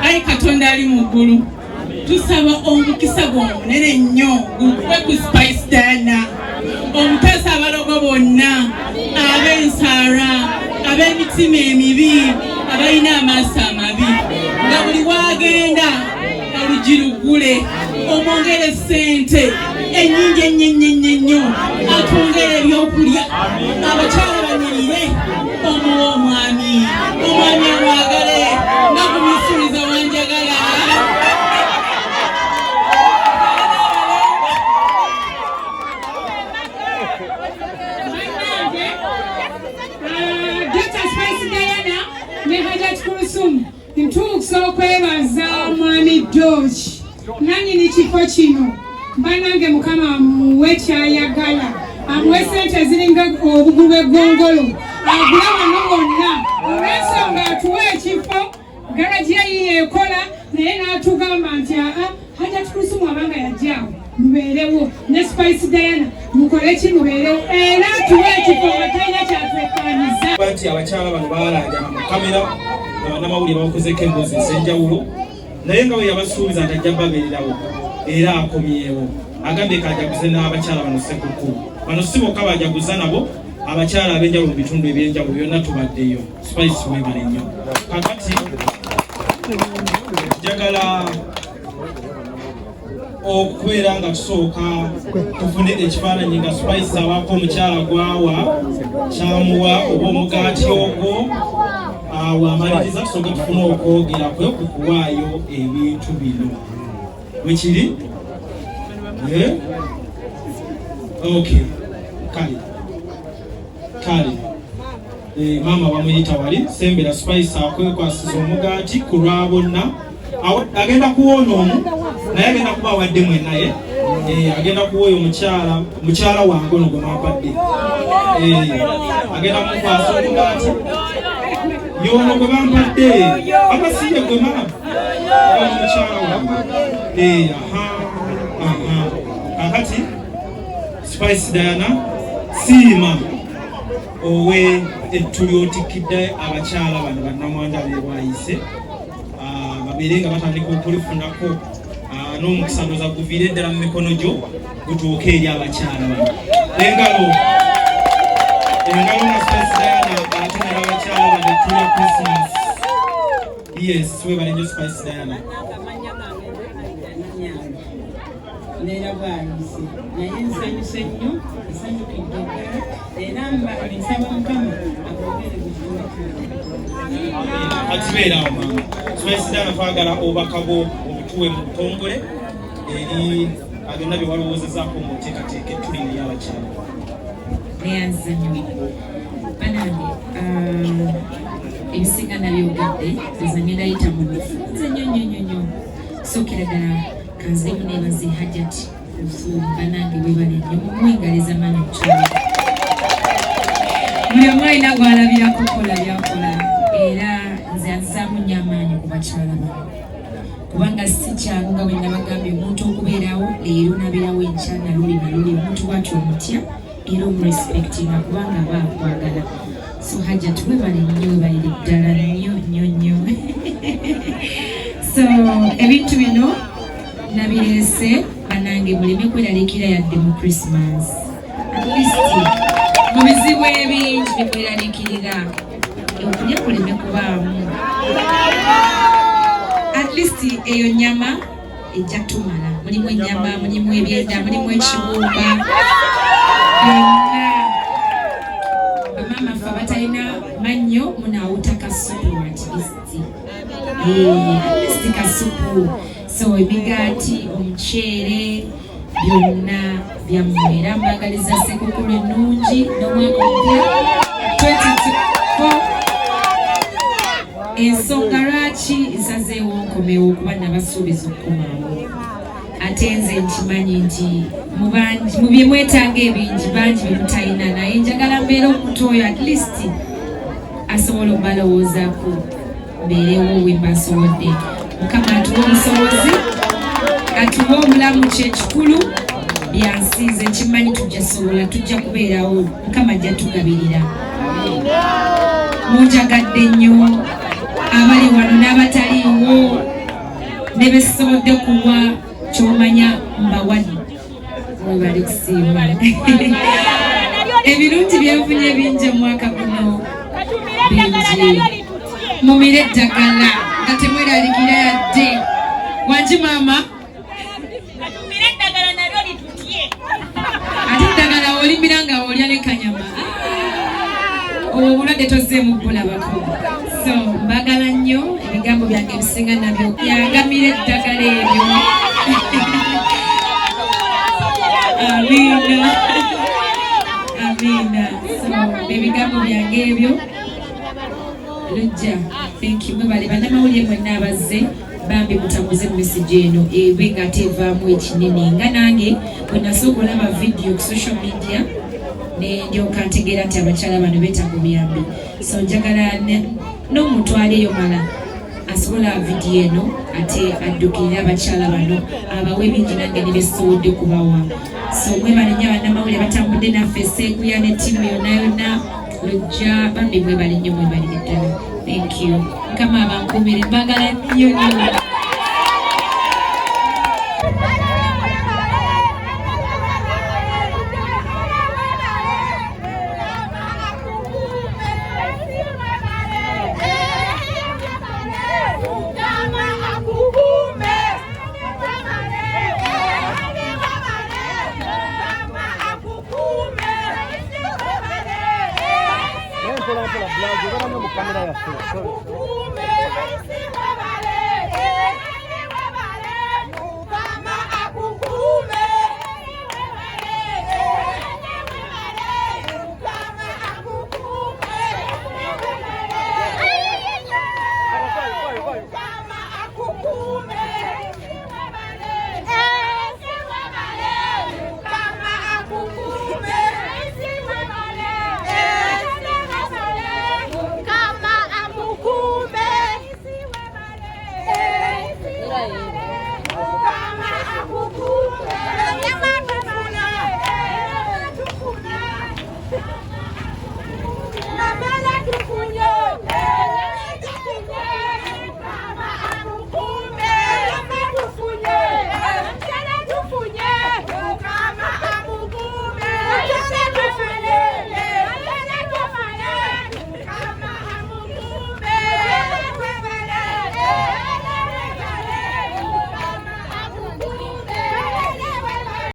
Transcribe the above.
Ayi Katonda ali mu ggulu, tusaba omukisa gwo omunene nnyo gukwe ku Spice Diana, omutaasa abalogo bonna, ab'ensaara, ab'emitima emibi, abalina amaaso amabi, nga buli w'agenda oluggi luggule, omwongere ssente ennyingi ennyo ennyo ennyo ennyo, atwongere ebyokulya, abakyala banyirire, omuwa omwami, omwami amwagale nga gumisuuliza wanjagala. Bannange, Dr. Spice Diana ne Hajat Kulsum, ntuusa okwebaza mwami George nanyini kifo kino. Bannange, Mukama amuwe kyayagala, amuwe sente eziringa obugulu bw'eggongolo, agule wano wonna, olw'ensonga atuwe ekifo. Garagi ye ekola, naye n'atugamba nti aa, Hajat Kulsum abanga yajjaawo mubeerewo ne Spice Diana, mukole ki, mubeerewo, era atuwe ekifo nga talina kyatwekkanyiza. Nti abakyala bano baalajana mu kamera nga bannamawulire babakozeko emboozi ez'enjawulo, naye nga bwe yabasuubiza nti ajja babeererawo, era akomyewo. Agambye kajaguze n'abakyala bano Sekukkulu. Bano si bokka bajaguza nabo, abakyala ab'enjawulo mu bitundu ebyenjawulo byonna tubaddeyo. Spice, webale nnyo. Kakati njagala okubeera nga tusooka tufune ekifaananyi nga Spice abaako omukyala gwawa kyamuwa oba omugaati ogwo. Awo amaliriza, tusooke tufune okwogera kwe ku kuwaayo ebintu bino bwekiri. Eh? Okay, kale kale. Maama bamuyita wali sembera. Spice akwekwasiza omugaati ku lwa bonna. Agenda kuwoona omu, naye agenda kuba awadde mwenaye. Agenda kuwa oyo mukyala, mukyala wange ono gwe mwampadde. Agenda kumukwasa omugaati yono gwe bampadde, abasiye gwe maama, ono mukyala wange. Aha, aha. Kakati Spice Diana, siima owe ettu lyotikkidde abakyala bano bannamwanda bebwayise, babeere nga batandika okulifunako n'omukisa ndoza guviire ddala mu mikono gyo gutuuke eri abakyala bano. Engalo, engalo nga Spice Diana atonera abakyala bano ettu lya Christmas. Yes, webale nnyo, Spice Diana. Amannya gange Nyange, mbeera Bwayise, naye nsanyuse nnyo, nsanyukidde ddala, era mba nsaba Mukama abongere buli. Kati beeraawo, maama Spice Diana, twagala obubaka bwo obutuwe mu butongole eri byonna bye walowoozezaako mu nteekateeka ettuli eri abakyala. Neyanziza nnyo, banange. Ebisinga nabyogedde, nze ngenda yita mu bufunze nnyo nnyo nnyo nnyo. Sookera ddala kanziremu nebaze Hajat Kulthum. Banange, webale nnyo, mumuwe engalo ez'amaanyi omukyala. Buli omu alina gwalabirako kola byakola, era nze anzizaamu nnyo amaanyi ku bakyala bano, kubanga si kyangu nga bwe nabagambye omuntu okubeerawo leero n'abeerawo enkya naluli naluli. Omuntu bwatyo omutya era omurespectinga kubanga aba akwagala. So Hajat, webale nnyo, webalire ddala nnyo nnyo nnyo. So ebintu bino nabireese, banange, muleme kweraliikira yadde mu Christmas. At least mu bizibu ebingi bimweraliikirira, okulya kuleme kubaamu, at least eyo nyama ejja tumala. Mulimu ennyama, mulimu ebyenda, mulimu ekibumba, byonna. Bamaama ffe abatalina mannyo, munaawuta kasupu at least. At least kasupu. So emigaati, omuceere, byonna byammwe, era mbagaliza Sekukulu ennungi n'omwaka omupya 2024. Ensonga lwaki nsazeewo nkomewo, kuba nabasuubiza okukomawo, ate nze nkimanyi nti mu bye mwetaaga ebingi, bangi bye mutalina, naye njagala mbeere omuntu oyo at least asobola okubalowoozaako, mbeerewo we mba nsobodde. Mukama atuwe obusobozi, atuwe obulamu, kyekikulu. Byansinze, nkimanyi tujja sobola, tujja kubeerawo, Mukama ajja tugabirira. Munjagadde nnyo abali wano n'abatali. Waliwo ne besisobodde kuwa kyomanya mbawadde, mwebale kusiima. Ebirungi byenfunye bingi omwaka guno, bingi. Mumire eddagala nga temweralikira yadde. Wangi maama, ate eddagala olimira nga olya ne kanyama, obwo obulwadde tozzeemu bulabako. So mbagala nnyo. Ebigambo byange ebisinga nabyo yangamira eddagala eryo. Amiina, amiina. So ebigambo byange ebyo. Lujja, thank you. Mwebale bannamawulire mwenna abazze. Bambi mutambuze message eno ebe nga ate evaamu ekinene, nga nange bwe nasooka olaba video ku social media nendyoka ntegeera nti abakyala bano beetaaga obuyambi. So njagala n'omuntu ali eyo mala asobola vidiyo eno ate addukirire abakyala bano, abawe bingi nange ne besobodde kubawa. So mwebale nnyo abannamawulire batambudde naffe, Seeguya ne ttiimu yonna yonna. Lujja, bambi mwebale nnyo, mwebalire ddala. Thank you. Mukama abankuumire. Mbagala nnyo nnyo. Mpola mpola, Blazo, obeera nnyo mu kamera yaffe. Sorry.